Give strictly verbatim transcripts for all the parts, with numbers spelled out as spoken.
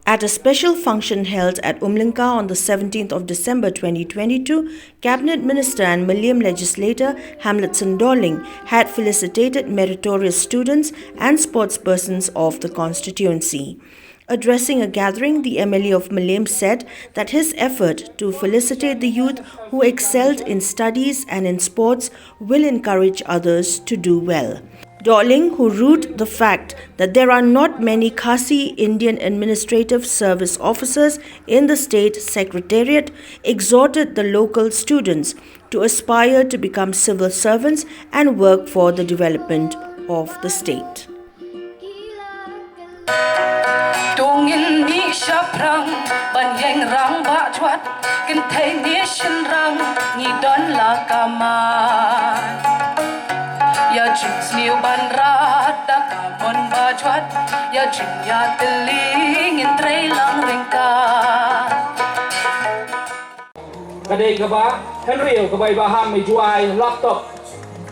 At a special function held at Umlyngka on the seventeenth of December twenty twenty-two, Cabinet Minister and Mylliem legislator Hamletson Dohling had felicitated meritorious students and sportspersons of the constituency. Addressing a gathering, the M L A of Mylliem said that his effort to felicitate the youth who excelled in studies and in sports will encourage others to do well. Dohling, who rued the fact that there are not many Khasi Indian Administrative Service officers in the state secretariat, exhorted the local students to aspire to become civil servants and work for the development of the state. Tungin ni shaprang ban yeng rang ba jwat, kynthei ni shin rang ngi don la ka ma. Ya jing sniu ban rat da ka mon ba jwat, ya jing ya teli ngin trei lang ringka. Ka dei kaba Henry kaba i ba ham i juai laptop.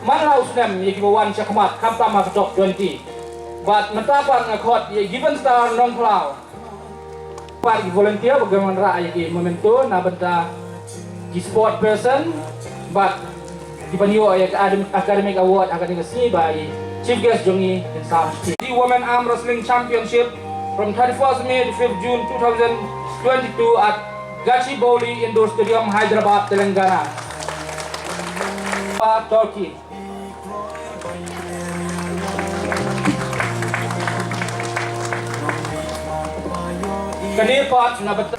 Man la u snem ya kiba wan shakhmat khamtam ha ka top twenty. Bad mynta pat nga khot ya Given Star Nongplaw. Pat ki volunteer ba gam ra ya ki memento na bynta ki sport person. Bad ki ban ïoh ya ka academic award ha ka dei ka sngi ba i chief guest jong i in Sam. The Women Arm Wrestling Championship from thirty-first May to fifth June two thousand twenty-two at Gachibowli Indoor Stadium, Hyderabad, Telangana. Turkey. Kane pat na bynta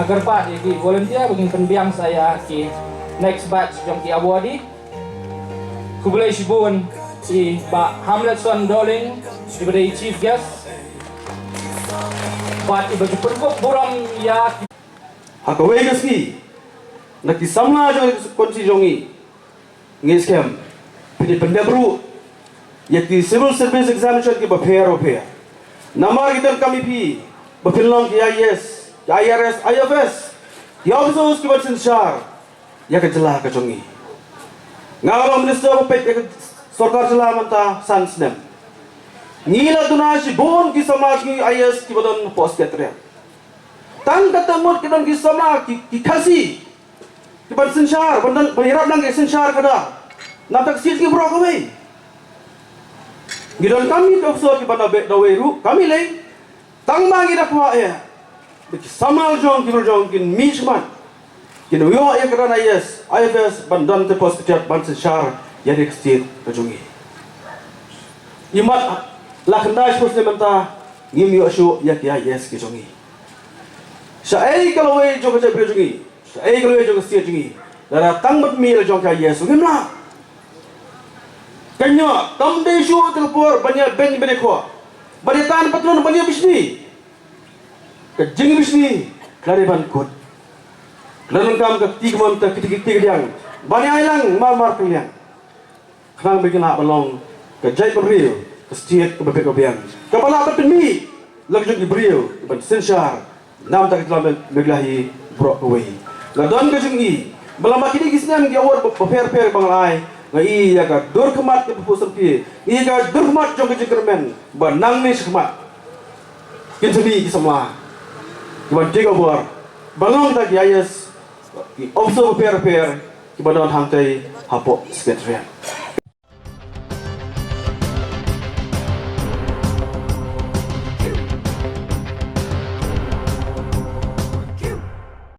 agar pat ïa ki volunteer ba ngin pynbiang sa ïa ki next batch jong ki awardee. Khublei shibun i Bah Hamletson Dohling, i ba dei chief guest. Bad i ba ju pynkup burom ïa ki. Ha kawei ka sngi, na ki samla jong ka constituency jong i, ngi skhem phi dei pyndep ruh ïa ki civil service examination ki bapher bapher. Namar ki donkam ïa phi ba phin long ki I A S, ki I R S, I F S, ki officers ki ban synshar ïa ka jylla ka jong ngi. Nga long minister ba peit ïa ka sorkar jylla mynta san snem. Ngi la duna shibun ki samla jong ngi I A S ki ba don post secretariat. Tang kata ngut ki don ki samla ki, ki Khasi ki ban synshar, ban don, ban ïarap lang ki synshar kada. Na tak sit ki bro kawei. Ngi donkam ïa ki officer ki ban da be da wei ruh kami lei. Tang ma ngi da kwah ïa ba ki samla jong ki bro jong kin mih shakhmat. Kin ïoh ïa ka ran I A S, I F S ban don te post secretariat ban synshar ïa ka state ka jong ngi. Imat la khyndai shiphew snem mynta ngim ïoh shuh ïa ki I A S ki jong ngi. Shaei ka lawei jong ka jaitbynriew jong ngi, shaei ka lawei jong ka state jong ngi, lada tang bad mih la jong ka I A S ngim lah. Ka ñiah kam dei shuh te ka por ban ïa beiñ ban ïa khoh, ban ïa tan patlun ban ïa bishni. Ka jingbishni ka dei ban kut. Ka donkam ka kti kamon ka kti kti kadiang ban ïa ai lang mar mar ka liang. Khnang ba kin lah ban long ka jaitbynriew, ka state kaba bit kaba biang, kaba lah ban pynmih la ka jong ki briew ban synshar namar ka jylla Meghalaya hi baroh kawei. Nga don ka jong i ba la ma kine ki snem ki award bapher bapher ba nga la ai, nga i ïa ka dur khmat ka phuh samrkhie, nga i ïa ka dur khmat jong ka jingkyrmen ba nangne shakhmat kin sa mih ki samla ki ban take over ban long tang ki I A S, ki officer bapher bapher ki ban don hangtei hapoh secretariat.